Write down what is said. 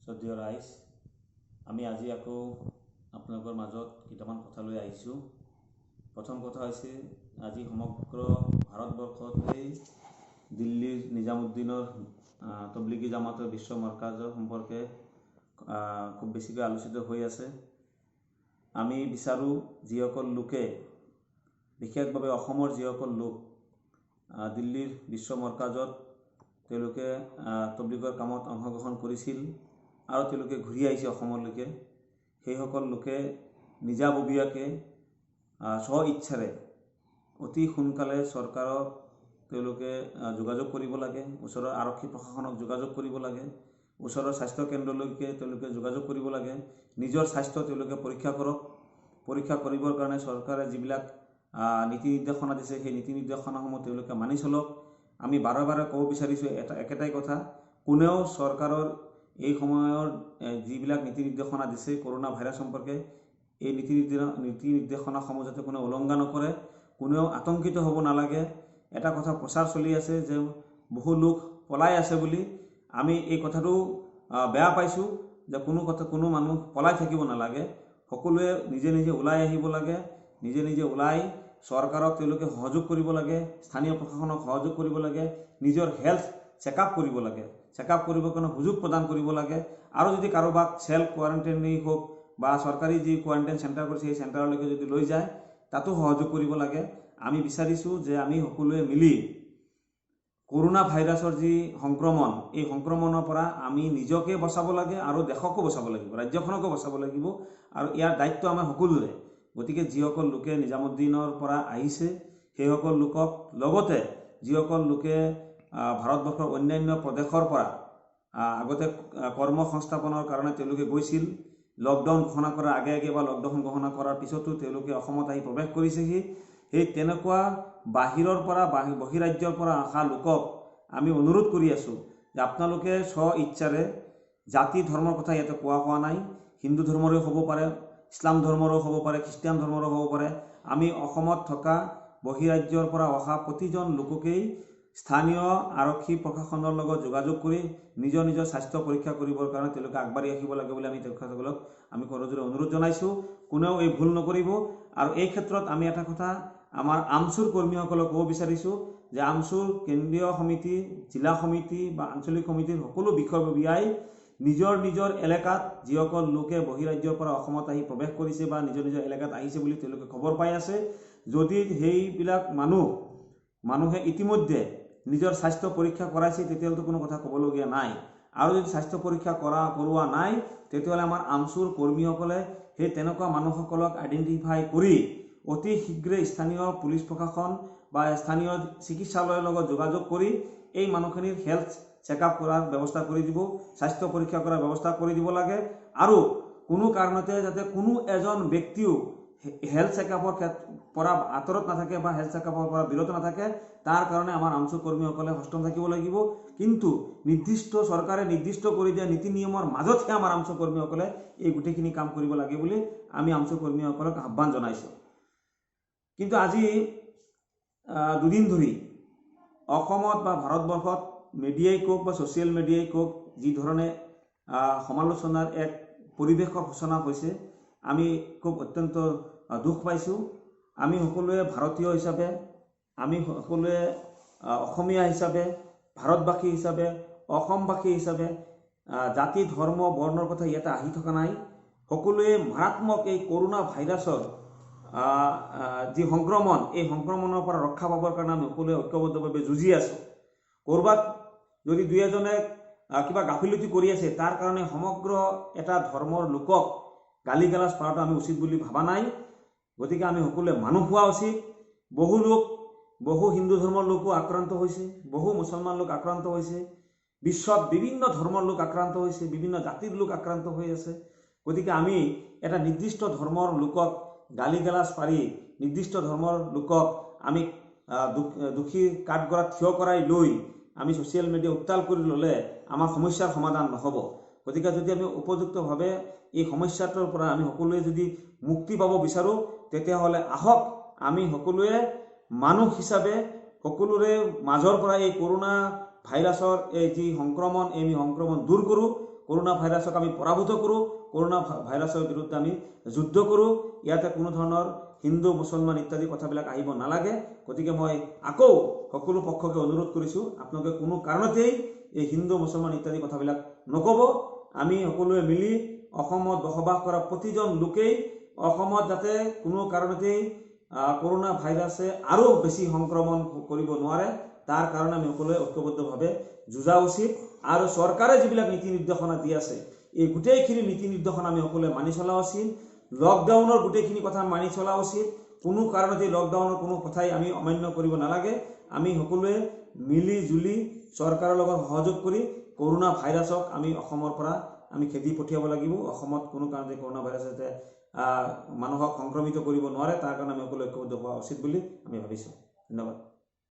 শ্ৰদ্ধেয় ৰাইজ, আমি আজি আকৌ আপোনালোকৰ মাজত কেইটামান কথা লৈ আহিছোঁ। প্ৰথম কথা হৈছে, আজি সমগ্ৰ ভাৰতবৰ্ষতেই দিল্লীৰ নিজামুদ্দিনৰ তবলিগী জামাতৰ বিশ্ব মৰকাজৰ সম্পৰ্কে খুব বেছিকৈ আলোচিত হৈ আছে। আমি বিচাৰোঁ, যিসকল লোকে, বিশেষভাৱে অসমৰ যিসকল লোক দিল্লীৰ বিশ্ব মৰকাজত তেওঁলোকে তবলিগৰ কামত অংশগ্ৰহণ কৰিছিল আৰু তেওঁলোকে ঘূৰি আহিছে অসমলৈকে, সেইসকল লোকে নিজাববীয়াকৈ স্ব ইচ্ছাৰে অতি সোনকালে চৰকাৰক তেওঁলোকে যোগাযোগ কৰিব লাগে, ওচৰৰ আৰক্ষী প্ৰশাসনক যোগাযোগ কৰিব লাগে, ওচৰৰ স্বাস্থ্য কেন্দ্ৰলৈকে তেওঁলোকে যোগাযোগ কৰিব লাগে। নিজৰ স্বাস্থ্য তেওঁলোকে পৰীক্ষা কৰক। পৰীক্ষা কৰিবৰ কাৰণে চৰকাৰে যিবিলাক নীতি নিৰ্দেশনা দিছে, সেই নীতি নিৰ্দেশনাসমূহ তেওঁলোকে মানি চলক। আমি বাৰে বাৰে ক'ব বিচাৰিছোঁ এটা একেটাই কথা, কোনেও চৰকাৰৰ এই সময়ৰ যিবিলাক নীতি নিৰ্দেশনা দিছে কৰোণা ভাইৰাছ সম্পৰ্কে, এই নীতি নিৰ্দেশনাসমূহ যাতে কোনেও উলংঘা নকৰে, কোনেও আতংকিত হ'ব নালাগে। এটা কথা প্ৰচাৰ চলি আছে যে বহু লোক পলাই আছে বুলি। আমি এই কথাটো বেয়া পাইছোঁ যে কোনো মানুহ পলাই থাকিব নালাগে। সকলোৱে নিজে নিজে ওলাই আহিব লাগে। নিজে নিজে ওলাই চৰকাৰক তেওঁলোকে সহযোগ কৰিব লাগে, স্থানীয় প্ৰশাসনক সহযোগ কৰিব লাগে, নিজৰ হেল্থ চেকআপ কৰিব লাগে, চেকআপ কৰিবৰ কাৰণে সুযোগ প্ৰদান কৰিব লাগে। আৰু যদি কাৰোবাক চেল্ফ কোৱাৰেণ্টাইনেই হওক বা চৰকাৰী যি কোৱাৰেণ্টাইন চেণ্টাৰ কৰিছে, সেই চেণ্টাৰলৈকে যদি লৈ যায়, তাতো সহযোগ কৰিব লাগে। আমি বিচাৰিছোঁ যে আমি সকলোৱে মিলি কৰোণা ভাইৰাছৰ যি সংক্ৰমণ, এই সংক্ৰমণৰ পৰা আমি নিজকে বচাব লাগে আৰু দেশকো বচাব লাগিব, ৰাজ্যখনকো বচাব লাগিব আৰু ইয়াৰ দায়িত্ব আমাৰ সকলোৰে। গতিকে যিসকল লোকে নিজামুদ্দিনৰ পৰা আহিছে, সেইসকল লোকক, লগতে যিসকল লোকে ভাৰতবৰ্ষৰ অন্যান্য প্ৰদেশৰ পৰা আগতে কৰ্ম সংস্থাপনৰ কাৰণে তেওঁলোকে গৈছিল, লকডাউন ঘোষণা কৰাৰ আগে আগে বা লকডাউন ঘোষণা কৰাৰ পিছতো তেওঁলোকে অসমত আহি প্ৰৱেশ কৰিছেহি, সেই তেনেকুৱা বাহিৰৰ পৰা, বহিৰাজ্যৰ পৰা অহা লোকক আমি অনুৰোধ কৰি আছোঁ যে আপোনালোকে স্ব ইচ্ছাৰে, জাতি ধৰ্মৰ কথা ইয়াতে কোৱা হোৱা নাই, হিন্দু ধৰ্মৰেও হ'ব পাৰে, ইছলাম ধৰ্মৰো হ'ব পাৰে, খ্ৰীষ্টিয়ান ধৰ্মৰো হ'ব পাৰে, আমি অসমত থকা বহিৰাজ্যৰ পৰা অহা প্ৰতিজন লোককেই স্থানীয় আৰক্ষী প্ৰশাসনৰ লগত যোগাযোগ কৰি নিজৰ নিজৰ স্বাস্থ্য পৰীক্ষা কৰিবৰ কাৰণে তেওঁলোকে আগবাঢ়ি আহিব লাগে বুলি আমি তেখেতসকলক আমি কৰজোৰে অনুৰোধ জনাইছোঁ। কোনেও এই ভুল নকৰিব। আৰু এই ক্ষেত্ৰত আমি এটা কথা আমাৰ আমচুৰ কৰ্মীসকলক ক'ব বিচাৰিছোঁ যে আমচুৰ কেন্দ্ৰীয় সমিতি, জিলা সমিতি বা আঞ্চলিক সমিতিৰ সকলো বিষয়ববীয়াই নিজৰ নিজৰ এলেকাত যিসকল লোকে বহিৰাজ্যৰ পৰা অসমত আহি প্ৰৱেশ কৰিছে বা নিজৰ নিজৰ এলেকাত আহিছে বুলি তেওঁলোকে খবৰ পাই আছে, যদি সেইবিলাক মানুহে ইতিমধ্যে নিজৰ স্বাস্থ্য পৰীক্ষা কৰাইছে, তেতিয়াহ'লেতো কোনো কথা ক'বলগীয়া নাই। আৰু যদি স্বাস্থ্য পৰীক্ষা কৰোৱা নাই, তেতিয়াহ'লে আমাৰ আমচুৰ কৰ্মীসকলে সেই তেনেকুৱা মানুহসকলক আইডেণ্টিফাই কৰি অতি শীঘ্ৰে স্থানীয় পুলিচ প্ৰশাসন বা স্থানীয় চিকিৎসালয়ৰ লগত যোগাযোগ কৰি এই মানুহখিনিৰ হেল্থ চেকআপ কৰাৰ ব্যৱস্থা কৰি দিব, স্বাস্থ্য পৰীক্ষা কৰাৰ ব্যৱস্থা কৰি দিব লাগে। আৰু কোনো কাৰণতে যাতে কোনো এজন ব্যক্তিও হেল্থ চেকআপৰ পৰা আঁতৰত নাথাকে বা হেল্থ চেকআপৰ পৰা বিৰত নাথাকে, তাৰ কাৰণে আমাৰ আমচু কৰ্মীসকলে সষ্টম থাকিব লাগিব। কিন্তু চৰকাৰে নিৰ্দিষ্ট কৰি দিয়া নীতি নিয়মৰ মাজতহে আমাৰ আমচু কৰ্মীসকলে এই গোটেইখিনি কাম কৰিব লাগে বুলি আমি আমচু কৰ্মীসকলক আহ্বান জনাইছোঁ। কিন্তু আজি দুদিন ধৰি অসমত বা ভাৰতবৰ্ষত মিডিয়াই কওক বা ছ'চিয়েল মিডিয়াই কওক, যি ধৰণে সমালোচনাৰ এক পৰিৱেশৰ সূচনা হৈছে, আমি খুব অত্যন্ত দুখ পাইছোঁ। আমি সকলোৱে ভাৰতীয় হিচাপে, আমি সকলোৱে অসমীয়া হিচাপে, ভাৰতবাসী হিচাপে, অসমবাসী হিচাপে জাতি ধৰ্ম বৰ্ণৰ কথা ইয়াতে আহি থকা নাই। সকলোৱে মাৰাত্মক এই কৰোণা ভাইৰাছৰ যি সংক্ৰমণ, এই সংক্ৰমণৰ পৰা ৰক্ষা পাবৰ কাৰণে আমি সকলোৱে ঐক্যবদ্ধভাৱে যুঁজি আছোঁ। ক'ৰবাত যদি দুই এজনে কিবা গাফিলতি কৰি আছে, তাৰ কাৰণে সমগ্ৰ এটা ধৰ্মৰ লোকক গালি গালাজ পৰাটো আমি উচিত বুলি ভবা নাই। গতিকে আমি সকলোৱে মানুহ হোৱা উচিত। বহু হিন্দু ধৰ্মৰ লোকো আক্ৰান্ত হৈছে, বহু মুছলমান লোক আক্ৰান্ত হৈছে, বিশ্বত বিভিন্ন ধৰ্মৰ লোক আক্ৰান্ত হৈছে, বিভিন্ন জাতিৰ লোক আক্ৰান্ত হৈ আছে। গতিকে আমি এটা নিৰ্দিষ্ট ধৰ্মৰ লোকক গালি গালাজ পাৰি, নিৰ্দিষ্ট ধৰ্মৰ লোকক আমি দোষী কাঠগড়াত থিয় কৰাই লৈ আমি ছ'চিয়েল মিডিয়া উত্তাল কৰি ল'লে আমাৰ সমস্যাৰ সমাধান নহ'ব। গতিকে যদি আমি উপযুক্তভাৱে এই সমস্যাটোৰ পৰা আমি সকলোৱে যদি মুক্তি পাব বিচাৰোঁ, তেতিয়াহ'লে আহক আমি সকলোৱে মানুহ হিচাপে সকলোৰে মাজৰ পৰা এই কৰোণা ভাইৰাছৰ এই যি সংক্ৰমণ, এই আমি সংক্ৰমণ দূৰ কৰোঁ। কৰোণা ভাইৰাছক আমি পৰাভূত কৰোঁ, কৰোণা ভাইৰাছৰ বিৰুদ্ধে আমি যুদ্ধ কৰোঁ। ইয়াতে কোনো ধৰণৰ হিন্দু মুছলমান ইত্যাদি কথাবিলাক আহিব নালাগে। গতিকে মই আকৌ সকলো পক্ষকে অনুৰোধ কৰিছোঁ, আপোনালোকে কোনো কাৰণতেই এই হিন্দু মুছলমান ইত্যাদি কথাবিলাক নক'ব। আমি সকলোৱে মিলি অসমত বসবাস কৰা প্ৰতিজন লোকেই অসমত যাতে কোনো কাৰণতেই কৰোণা ভাইৰাছে আৰু বেছি সংক্ৰমণ কৰিব নোৱাৰে, তাৰ কাৰণে আমি সকলোৱে ঐক্যবদ্ধভাৱে যুঁজা উচিত। আৰু চৰকাৰে যিবিলাক নীতি নিৰ্দেশনা দি আছে, এই গোটেইখিনি নীতি নিৰ্দেশনা আমি সকলোৱে মানি চলা উচিত। লকডাউনৰ গোটেইখিনি কথা মানি চলা উচিত। কোনো কাৰণতেই লকডাউনৰ কোনো কথাই আমি অমান্য কৰিব নালাগে। আমি সকলোৱে মিলি জুলি চৰকাৰৰ লগত সহযোগ কৰি কৰোণা ভাইৰাছক আমি অসমৰ পৰা আমি খেদি পঠিয়াব লাগিব। অসমত কোনো কাৰণতে কৰোণা ভাইৰাছে যাতে মানুহক সংক্ৰমিত কৰিব নোৱাৰে, তাৰ কাৰণে আমি সকলোৱে ঐক্যবদ্ধ হোৱা উচিত বুলি আমি ভাবিছোঁ। ধন্যবাদ।